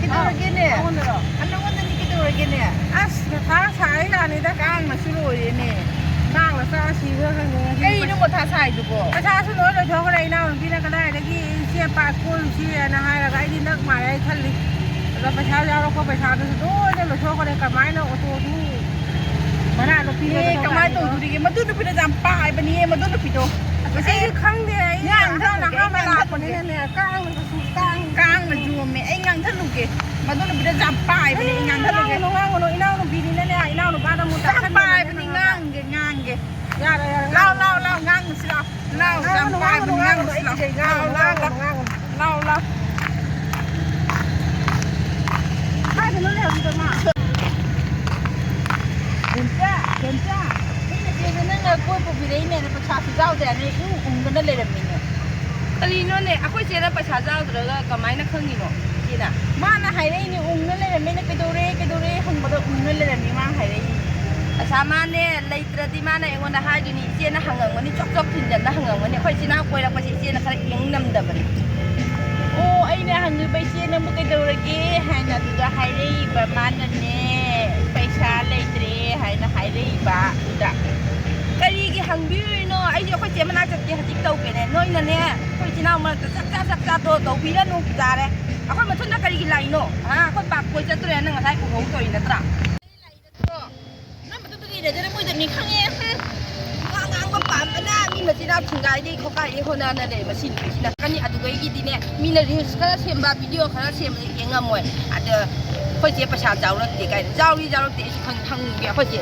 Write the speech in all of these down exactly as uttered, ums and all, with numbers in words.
ꯀꯩꯗꯧꯔꯒꯦꯅꯦ? ꯑꯩꯉꯣꯟꯗꯔꯣ? ꯑ, ꯅꯪꯉꯣꯟꯗꯅꯤ ꯀꯩꯗꯧꯔꯒꯦꯅꯦ? ꯑꯁ, ꯃꯊꯥ ꯁꯥꯏ ꯀꯥꯟꯅꯤꯗ, ꯀꯥꯡꯅꯁꯨ ꯂꯣꯏꯔꯦꯅꯦ꯫ ꯀꯥꯡꯅ ꯆꯥ ꯁꯤꯕ꯭ꯔꯥ ꯈꯪꯗꯦ ꯉꯁꯤ꯫ ꯀꯩꯅꯣ ꯃꯊꯥ ꯁꯥꯏꯗꯨꯕꯣ? ꯄꯩꯁꯥꯁꯨ ꯂꯣꯏ ꯂꯣꯏꯊꯣꯛꯈ꯭ꯔꯦ꯫ ꯏꯅꯥꯎꯅꯨꯄꯤꯅ ꯀꯗꯥꯏꯗꯒꯤ ꯏꯆꯦ ꯄꯥꯠ ꯀꯣꯏꯔꯨꯁꯤ ꯍꯥꯏꯅ ꯍꯥꯏꯔꯒ ꯑꯩꯗꯤ ꯅꯛ ꯃꯥꯜꯂꯦ ꯈꯜꯂꯤ꯫ ꯑꯗ ꯄꯩꯁꯥ ꯌꯥꯎꯔꯛꯄ ꯄꯩꯁꯥꯗꯨꯁꯨ ꯂꯣꯏꯅ ꯂꯣꯏꯊꯣꯛꯈ꯭ꯔꯦ꯫ ꯀꯃꯥꯏꯅ ꯑꯣꯇꯣꯁꯨ ꯚꯔꯥꯗꯣ ꯄꯤꯔꯒ ꯑꯦ, ꯀꯃꯥꯏꯅ ꯇꯧꯗꯣꯏꯅꯣ? ꯇꯧꯗꯣꯔꯤꯒꯦ? ꯃꯗꯨ ꯅꯨꯄꯤꯗꯣ ꯌꯥꯝ ꯄꯥꯏꯕꯅꯦ, ꯃꯗꯨ ꯅꯨꯄꯤꯗꯣ꯫ ꯑꯁ, ꯑꯩꯗꯤ ꯈꯪꯗꯦ, ꯑꯩ ꯉꯥꯡꯊꯠꯂꯨꯒꯦ, ꯑꯍꯥꯟꯕ ꯑꯍꯥꯟꯕ ꯉꯥꯡꯊꯠꯂꯨꯒꯦ꯫ ꯂꯥꯛꯄꯅꯤꯅꯅꯦ, ꯀꯥꯡꯅꯁꯨ ꯀꯥꯡ ꯀꯥꯡꯅ ꯌꯣꯝꯃꯦ꯫ ꯑꯩ ꯉꯥꯡꯊꯠꯂꯨꯒꯦ꯫ ꯃꯗꯨ ꯅꯨꯄꯤꯗꯣ ꯌꯥꯝ ꯄꯥꯏꯕꯅꯦ, ꯑꯩ ꯉꯥꯡꯊꯠꯂꯨꯒꯦ꯫ ꯉꯥꯡꯒꯅꯨ, ꯉꯥꯡꯒꯅꯨ, ꯏꯅꯥꯎꯅꯨꯄꯤꯅꯤꯅꯅꯦ, ꯏꯅꯥꯎꯅꯨꯄꯥꯗ ꯑꯃꯨꯛ ꯌꯥꯝ ꯇꯥꯛꯍꯟꯕꯅꯦ ꯄꯥꯏꯕꯅꯤ, ꯅꯪꯅ꯫ ꯉꯥꯡꯒꯦ, ꯉꯥꯡꯒꯦ꯫ ꯌꯥꯔꯦ, ꯌꯥꯔꯦ, ꯂꯥꯎ, ꯉꯥꯡꯒꯅꯨ꯫ ꯂꯥꯎ, ꯂꯥꯎ, ꯉꯥꯡꯉꯨꯁꯤ ꯂꯥꯎ꯫ ꯂꯥꯎ, ꯌꯥꯝ ꯉꯥꯡꯒꯅꯨ, ꯄꯥꯏꯕꯅꯤ, ꯉꯥꯡꯒꯅꯨ, ꯉꯥꯡꯉꯨꯁꯤ ꯑꯩ ꯂꯥꯎ꯫ ꯀꯤꯖꯩ, ꯂꯥꯎ, ꯉꯥꯡꯒꯅꯨ, ꯂꯥꯎ, ꯉꯥꯡꯒꯅꯨ, ꯂꯥꯎ꯫ ꯉꯥꯡꯒꯅꯨ꯫ ꯂꯥꯎ, ꯂꯥꯎ꯫ ꯀꯥꯏꯗꯅꯣ ꯂꯩꯍꯧꯔꯤꯗꯣ ꯃꯥ? ꯕꯦꯝꯆꯥ, ꯕꯦꯝꯆꯥ, ꯃꯤ ꯅꯆꯦꯁꯦ ꯅꯪꯅ ꯀꯣꯏ ꯄꯨꯕꯤꯔꯛꯏꯅꯦꯅ ꯄꯩꯁꯥꯁꯨ ꯌꯥꯎꯗꯦ ꯍꯥꯏꯅ ꯏꯎ ꯎꯪꯗꯅ ꯂꯩꯔꯝꯃꯤꯅꯦ꯫ ꯀꯔꯤꯅꯣꯅꯦ, ꯑꯩꯈꯣꯏ ꯆꯦꯅ ꯄꯩꯁꯥ ꯌꯥꯎꯗ꯭ꯔꯒ ꯀꯃꯥꯏꯅ ꯈꯪꯉꯤꯅꯣ ꯏꯆꯦꯅ? ꯃꯥꯅ ꯍꯥꯏꯔꯛꯏꯅꯦ, ꯎꯪꯅ ꯂꯩꯔꯝꯃꯦꯅ, "ꯀꯩꯗꯧꯔꯦ, ꯀꯩꯗꯧꯔꯦ?" ꯍꯪꯕꯗ ꯎꯪꯅ ꯂꯩꯔꯝꯃꯤ ꯃꯥ ꯍꯥꯏꯔꯛꯏꯅꯦ꯫ ꯑꯁꯥ ꯃꯥꯅꯦ, ꯂꯩꯇ꯭ꯔꯗꯤ ꯃꯥꯅ ꯑꯩꯉꯣꯟꯗ ꯍꯥꯏꯗꯣꯏꯅꯤ, ꯏꯆꯦꯅ ꯍꯪꯉꯝꯒꯅꯤ, ꯆꯣꯞ ꯆꯣꯞ ꯊꯤꯟꯖꯟꯅ ꯍꯪꯉꯝꯒꯅꯤ꯫ ꯑꯩꯈꯣꯏ ꯏꯆꯤꯟ ꯏꯅꯥꯎ ꯀꯣꯏꯔꯛꯄꯁꯦ ꯏꯆꯦꯅ ꯈꯔ ꯌꯦꯡ ꯅꯝꯗꯕꯅꯤ꯫ ꯑꯣ, ꯑꯩꯅ ꯍꯪꯉꯤꯕ ꯏꯆꯦ ꯅꯪꯕꯨ ꯀꯩꯗꯧꯔꯒꯦ ꯍꯥꯏꯅ ꯑꯗꯨꯗ ꯍꯥꯏꯔꯛꯏꯕ ꯃꯥꯅꯅꯦ, ꯄꯩꯁꯥ ꯂꯩꯇ꯭ꯔꯦ ꯍꯥꯏꯅ ꯍꯥꯏꯔꯛꯏꯕ ꯑꯗꯨꯗ꯫ ꯀꯔꯤꯒꯤ ꯍꯪꯕꯤꯔꯨꯔꯤꯅꯣ? ꯑꯩꯁꯦ ꯑꯩꯈꯣꯏ ꯆꯦ ꯃꯅꯥꯛ ꯆꯠꯀꯦ ꯍꯧꯖꯤꯛ ꯇꯧꯒꯦꯅꯦ꯫ ꯅꯣꯏꯅꯅꯦ, ꯑꯩꯈꯣꯏ ꯏꯆꯤꯟ ꯏꯅꯥꯎ ꯃꯔꯛꯇ ꯆꯥꯛ ꯆꯥ ꯆꯥꯛ ꯆꯥꯗꯣ ꯇꯧꯕꯤꯔꯅꯨ, ꯌꯥꯔꯦ꯫ ꯑꯩꯈꯣꯏ ꯃꯊꯟꯇ ꯀꯔꯤꯒꯤ ꯂꯥꯛꯏꯅꯣ? ꯍꯥ? ꯑꯩꯈꯣꯏ ꯄꯥꯛ ꯀꯣꯏ ꯆꯠꯇꯣꯔꯦ, ꯅꯪ ꯉꯁꯥꯏ ꯎꯍꯧ ꯇꯧꯔꯤ ꯅꯠꯇ꯭ꯔꯥ? ꯅꯪ ꯃꯗꯨꯗꯒꯤ ꯂꯩꯗꯅ ꯃꯣꯏꯗ ꯃꯤ ꯈꯪꯉꯦ꯫ ꯍꯨꯝ꯫ ꯋꯥ ꯉꯥꯡꯕ ꯄꯥꯝꯕꯅ ꯃꯤ ꯃꯆꯤꯟ ꯃꯅꯥꯎ ꯊꯤꯡꯒꯥꯏꯗꯩ ꯈꯣꯀꯥꯏꯗꯩ ꯍꯣꯠꯅꯅ ꯂꯩ ꯃꯁꯤ ꯅꯨꯄꯤꯁꯤꯅ꯫ ꯀꯅꯤ ꯑꯗꯨꯗꯩꯒꯤꯗꯤꯅꯦ, ꯃꯤꯅ reels ꯈꯔ ꯁꯦꯝꯕ, video ꯈꯔ ꯁꯦꯝꯕꯗꯤ ꯌꯦꯡꯉꯝꯃꯣꯏ꯫ ꯑꯗ ꯑꯩꯈꯣꯏ ꯆꯦ ꯄꯩꯁꯥ ꯌꯥꯎꯔꯛꯇꯦ ꯀꯥꯏꯅ꯫ ꯌꯥꯎꯔꯤ ꯌꯥꯎꯔꯛꯇꯦ ꯑꯩꯁꯨ ꯈꯪ-, ꯍꯪꯒꯦ ꯑꯩꯈꯣꯏ ꯆꯦ꯫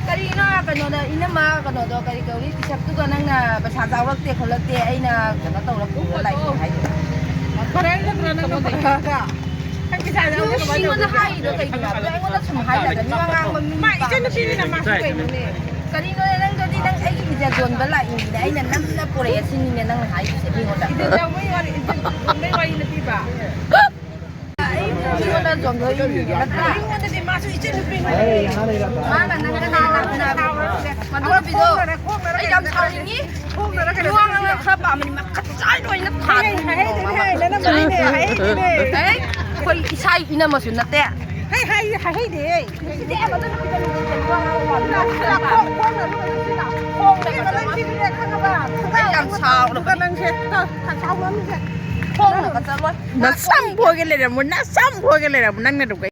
ꯀꯔꯤꯅꯣ ꯀꯩꯅꯣꯗ ꯏꯅꯝꯃ ꯀꯩꯅꯣꯗꯣ ꯀꯔꯤ ꯀꯧꯔꯤ ꯄꯤꯁꯛꯇꯨꯒ ꯅꯪꯅ ꯄꯩꯁꯥ ꯌꯥꯎꯔꯛꯇꯦ ꯈꯣꯠꯂꯛꯇꯦ ꯑꯩꯅ ꯀꯩꯅꯣ ꯇꯧꯔꯛꯇꯦ ꯂꯥꯛꯏ ꯍꯥꯏꯗꯣ? ꯐꯔꯦ ꯅꯠꯇ꯭ꯔꯣ ꯅꯪꯅ ꯐꯔꯒ? ꯅꯪ ꯄꯩꯁꯥ ꯌꯥꯎꯔꯛꯇꯦ ꯀꯃꯥꯏꯅ ꯃꯤꯉꯣꯟꯗ ꯇꯧꯗꯣꯏꯕ? ꯍꯥꯏꯔꯤꯗꯣ ꯀꯩꯒꯤꯅꯣ? ꯑꯗꯣ ꯑꯩꯉꯣꯟꯗ ꯁꯨꯝ ꯍꯥꯏꯗ꯭ꯔꯒ ꯃꯤ ꯋꯥ ꯉꯥꯡꯕ ꯃꯤ ꯃꯥ ꯄꯥꯝꯕ ꯏꯆꯟꯅꯨꯄꯤꯅꯤꯅ ꯃꯥꯁꯨ ꯀꯩꯅꯣꯅꯦ? ꯀꯔꯤꯅꯣꯅꯦ ꯅꯪꯗꯨꯗꯤ ꯅꯪ ꯑꯩꯒꯤ ꯏꯖꯠ ꯌꯣꯟꯕ ꯂꯥꯛꯏꯅꯤꯅꯦ ꯑꯩꯅ ꯅꯝꯅ ꯄꯣꯔꯛꯑꯦ ꯁꯤꯅꯤꯅꯦ ꯅꯪꯅ ꯍꯥꯏꯔꯤꯁꯦ ꯃꯤꯉꯣꯟꯗ꯫ ꯏꯖꯠ ꯌꯣꯟꯕꯩ ꯋꯥꯔꯤ, ꯏꯖꯠ ꯌꯣꯟꯕꯩ ꯋꯥꯔꯤ ꯅꯠꯇꯦꯕ꯫ ꯑꯩ ꯃꯤꯉꯣꯟꯗ ꯌꯣꯟꯕ ꯅꯠꯇ꯭ꯔꯥ? ꯑꯩꯉꯣꯟꯗꯗꯤ ꯃꯥꯁꯨ ꯏꯆꯟꯅꯨꯄꯤꯅꯤ꯫ ꯃꯥꯅ ꯅꯪ ꯀꯅꯥ ꯂꯥꯛꯄꯅꯣ? ꯃꯗꯨ ꯅꯨꯄꯤꯗꯣ ꯈꯣꯡꯅꯔ ꯑꯩ ꯌꯥꯝ ꯁꯥꯎꯅꯤꯡꯉꯤ꯫ ꯈꯣꯡꯅꯔ ꯀꯩꯅꯣ ꯃꯤꯋꯥ ꯉꯥꯡꯅ ꯈꯔ ꯄꯥꯝꯕꯅꯤ, ꯃꯈꯜ ꯆꯥꯏ ꯂꯣꯏꯅ ꯊꯥꯗꯣꯏꯅꯤ ꯍꯥꯏꯍꯩꯗꯦꯅꯦ, ꯅꯣꯡꯃ ꯍꯥꯏ, ꯅꯪ ꯃꯈꯜ ꯆꯥꯏ ꯍꯥꯏꯍꯩꯗꯦꯅꯦ, ꯂꯣꯏꯅ꯫ ꯍꯥꯏꯍꯩꯗꯦꯅꯦ꯫ ꯑꯦ, ꯑꯩꯈꯣꯏ ꯏꯁꯥ ꯏꯅꯝꯃꯁꯨ ꯅꯠꯇꯦ꯫ ꯍꯩ, ꯍꯥꯏ, ꯍꯥꯏꯍꯩꯗꯦ꯫ ꯁꯤꯗꯤ ꯑꯃꯗꯨꯅ ꯈꯤꯇꯪ ꯈꯤꯇꯪ ꯋꯥ ꯉꯥꯡꯕ ꯄꯥꯝꯃꯤ꯫ ꯈꯣꯡ-, ꯈꯣꯡꯅ ꯑꯗꯨꯒ ꯅꯪ ꯁꯤ ꯂꯥꯛꯑꯣ꯫ ꯈꯣꯡꯅ ꯑꯩ ꯅꯪ ꯁꯤꯗꯤꯅꯦ ꯈꯪꯉꯕ? ꯑꯩ ꯌꯥꯝ ꯁꯥꯎꯔꯕ꯫ ꯑꯗꯨꯒ ꯅꯪꯁꯦ, ꯇ-, ꯇ-, ꯁꯥꯎꯅꯨ ꯅꯪꯁꯦ꯫ ꯈꯣꯡꯅꯒ ꯆꯠꯂꯣꯏ꯫ ꯅꯁꯝ ꯐꯣꯏꯒꯦ ꯂꯩꯔꯝꯃꯣ, ꯅꯁꯝ ꯐꯣꯏꯒꯦ ꯂꯩꯔꯝꯃꯣ, ꯅꯪꯅ ꯑꯗꯨꯝ